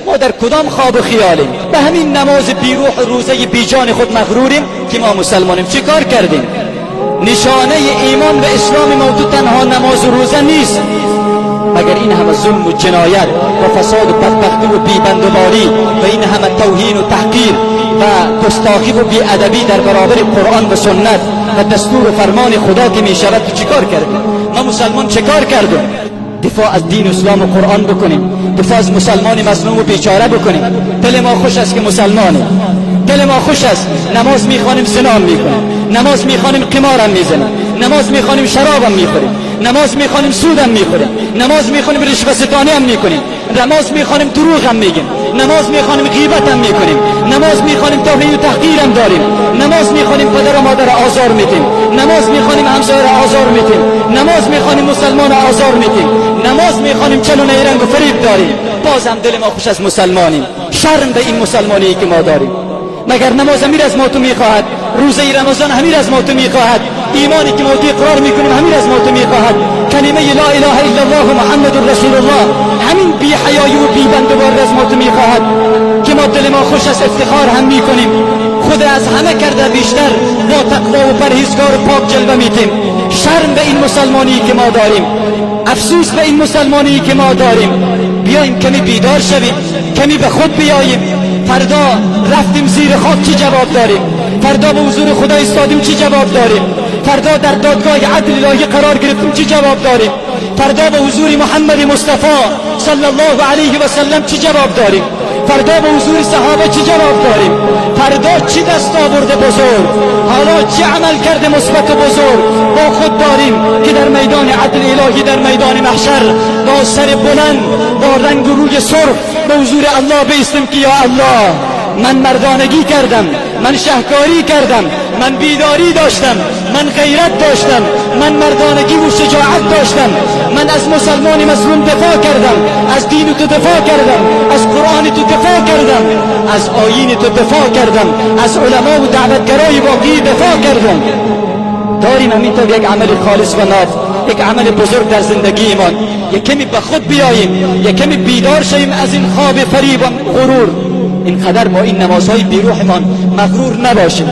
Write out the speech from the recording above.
ما در کدام خواب و خیالیم؟ به همین نماز بیروح و روزه بیجان خود مغروریم که ما مسلمانیم. چه کار کردیم؟ نشانه ایمان و اسلام ما تو تنها نماز و روزه نیست. مگر این همه ظلم و جنایت و فساد و بدبختی و بیبندوباری و این همه توهین و تحقیر و گستاخی و بیادبی در برابر قرآن و سنت و دستور و فرمان خدا که می شود، تو چیکار کردیم؟ ما مسلمان چه کار کردیم؟ دفاع از دین اسلام و قرآن بکنیم، دفاع از مسلمان مظلوم و بیچاره بکنیم. دل ما خوش است که مسلمانیم، دل ما خوش است. نماز میخوانیم، زنا میکنیم، نماز میخوانیم، قمارم میزنیم، نماز میخوانیم، شرابم میخوریم، نماز میخوانیم، سودم میخوریم، نماز میخوانیم، رشوه ستانی هم میکنیم، نماز میخوانیم، دروغ هم میگیم، نماز میخوانیم، غیبت هم میکنیم، نماز میخوانیم، توهین و تحقیر هم داریم، نماز میخوانیم، پدر و مادر آزار میدیم، نماز میخوانیم، همسایه را آزار میدیم، نماز میخوانیم، مسلمان آزار میدیم، نماز میخوانیم، چل و نیرنگ و فریب داریم. باز هم دل ما خوش از مسلمانیم. شرم به این مسلمانی که ما داریم. مگر نماز همین از ما تو میخواهد؟ روزه رمضان همین از ما تو میخواهد؟ ایمانی که ما تو اقرار میکنیم همین از ما تو میخواهد؟ کلمه لا اله الا الله محمد رسول الله همین بی حیایی و بی بندوبار از ما تو میخواهد که ما دل ما خوش از افتخار هم میکنیم، خود از همه کرده بیشتر با تقوا و پرهیزگار و پاک جلوه میتیم. شرم به این مسلمانی که ما داریم، افسوس به این مسلمانی که ما داریم. بیایم کمی بیدار شویم، کمی به خود بیاییم. فردا رفتیم زیر خاک چی جواب داریم؟ فردا به حضور خدا ایستادیم چی جواب داریم؟ فردا در دادگاه عدل الهی قرار گرفتیم چی جواب داریم؟ فردا به حضور محمد مصطفی صلی الله علیه و سلم چی جواب داریم؟ فردا به حضور صحابه چی جواب داریم؟ فردا چی دست آورده بزرگ، حالا چه عمل کرده مثبت و بزرگ با خود داریم که در میدان عدل الهی، در میدان محشر با سر بلند، با رنگ و روی سرخ به حضور الله بیستیم که یا الله، من مردانگی کردم، من شهکاری کردم، من بیداری داشتم، من غیرت داشتم، من مردانگی و شجاعت داشتم، من از مسلمان مظلوم دفاع کردم، از دین تو دفاع کردم، از قرآن تو دفاع کردم، از آیین تو دفاع کردم، از علما و دعوتگرای واقعی دفاع کردم. داریم همینطور یک عمل خالص و ناب، یک عمل بزرگ در زندگی ایمان. یک کمی به خود بیاییم، یک کمی بیدار شویم از این خواب فریب و غرور. اینقدر ما این نمازهای بیروحمان مغرور نباشیم.